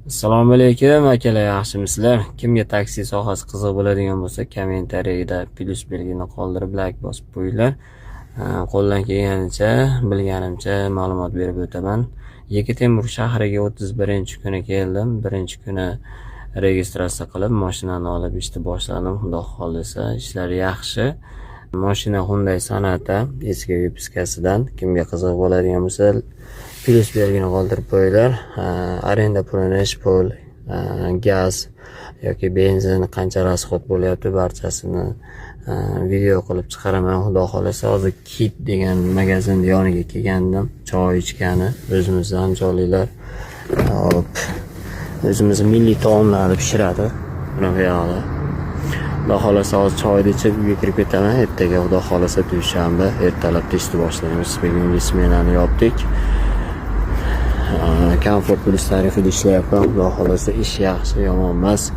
Assalomu alaykum, akalar, yaxshimisizlar? Kimga taksi sohasi qiziq bo'ladigan bo'lsa, kommentariyada plyus belgini qoldirib, layk bosib qo'yinglar. Qo'ldan kelganicha, bilganimcha ma'lumot berib o'taman. Yekaterinburg shahriga 31-kuni keldim. Birinchi kuni registratsiya qilib, mashinani olib ishni boshladim. Xudo xohlasa, ishlar yaxshi. Mashina Hyundai Sonata, eski выпуска sidan. Kimga qiziq bo'ladigan bo'lsa, plyus belgini qoldirib qo'yinglar. Arenda pulini, ish pul, gaz yoki benzin qancha расход bo'lyapti, barchasini video qilib chiqaraman, xudo xohlasa. Hozir Kit degan magazinni yoniga kelgandim, choy ichgani. O'zimizni andijonliklar olib, o'zimizni milliy taomlarni pishiradi. Mana bu yoqda. Xudo xohlasa, hozir choyni ichib, uyga kirib ketaman. Ertaga, xudo xohlasa, dushanba, ertalabda ishni boshlaymiz. Bugungi smenani yopdik. Komfort Plus tarifida ishlayapman. Xudo xohlasa, ish yaxshi, yomon emas.